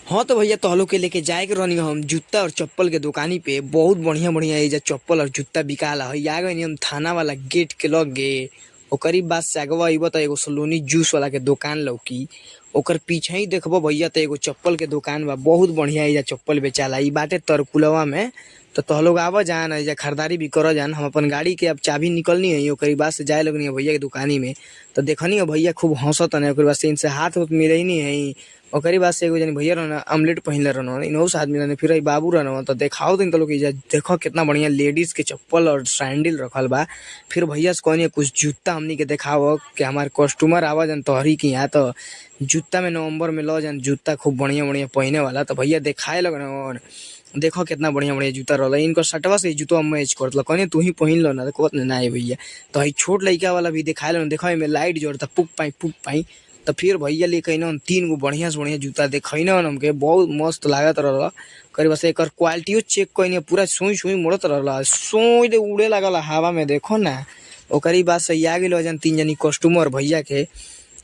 हाँ तो भैया तोहलो के लेके जाए के रहनी हम जूता और चप्पल के दुकानी पे। बहुत बढ़िया बढ़िया एजा चप्पल और जूता बिकाला है। आ गइनी हम थाना वाला गेट के लगे, ओकरी बाद से अगवा अइबो त एगो सलोनी जूस वाला के दुकान लौकी, ओकर पीछे ही देखबो भैया त एगो चप्पल के दुकान बा। बहुत बढ़िया एजा चप्पल बेचाला। ई बाटे तरकुलवा में, तो तोहलोग आवा जान एजा खरीदारी भी कर जान। हम अपन गाड़ी के अब चाबी निकलनी है, ओकरी बाद से जाए लगनी है भैया के दुकानी में। तो देखनी है भैया खूब हंसत है, ओकरी बाद से इनसे हाथ उथ मिलैनी है। ओकरी बाद से एगो जनी भैया रहन आमलेट पहिनले रहन, इनहु से हाथ मिलैनी। फिर ई बाबू रहन तो देखाओ दिन तो लोग एजा देखो कितना बढ़िया लेडीज के चप्पल और सैंडल रखल बा। फिर भैया से कहनी कुछ जूता हमनी के देखाओ कि हमार कस्टमर आवा जान तोहरी के यहाँ, तो जूता में नवंबर में लो जान जूता खूब बढ़िया बढ़िया पहने वाला। तो भैया देखाए लगन, देखो कितना बढ़िया बढ़िया जूता रहल। इनको सटवा से जूता मैच करत, कहनी तू ही पहिन लो ना, तो कहत ना भैया। तो हई छोट लइका वाला भी देखाए लगन, देखो एमे लाइट जरता पुक पाई पुक पाई। तो फिर भैया लेके अइलन तीन गो बढ़िया से बढ़िया जूता देखैन हमके, बहुत मस्त लागत रहल। करीब से एकर क्वालिटियो चेक कइनी, पूरा सुई सुई मुड़त रहल, सुई दे उड़े लागल हवा में, देखो ना। ओकरी बाद से आ गेलो जन तीन जनी कस्टमर भैया के,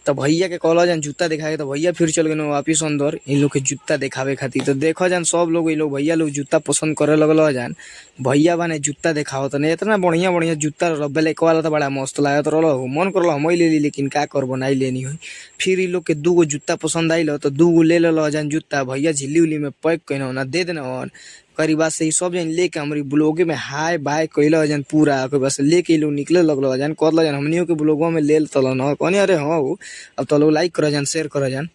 तो भैया के कहलो जन जूता दिखाए, तो भैया फिर चल गए वापिस अंदर इन लोग के जूता दिखावे खातिर। तो देखो जन सब लोग इन लोग भैया लोग जूता पसंद करे लगल जान। भैया बने जूता दिखाओ तो नहीं, इतना बढ़िया बढ़िया जूता रहल, ब्लैक वाला तो बड़ा मस्त लागत रहल, मन करल हम ले ली, लेकिन का करबो नहीं लेनी हो। फिर इन लोग के दू गो जूता पसंद आइल तो दू गो ले लो जान जूता, भैया झिल्ली उली में पैक कइनो ना दे देना। करीब बाद से सब जन लेके हमारी ब्लॉगे में हाय बाय कैल जन पूरा। ओकर बाद से लेके लोग निकले लगल जन, कहल जन हमनियों के ब्लॉगवा में ले तल न, कहनी अरे हाँ अब तो लोग लाइक कर जान शेयर कर जान।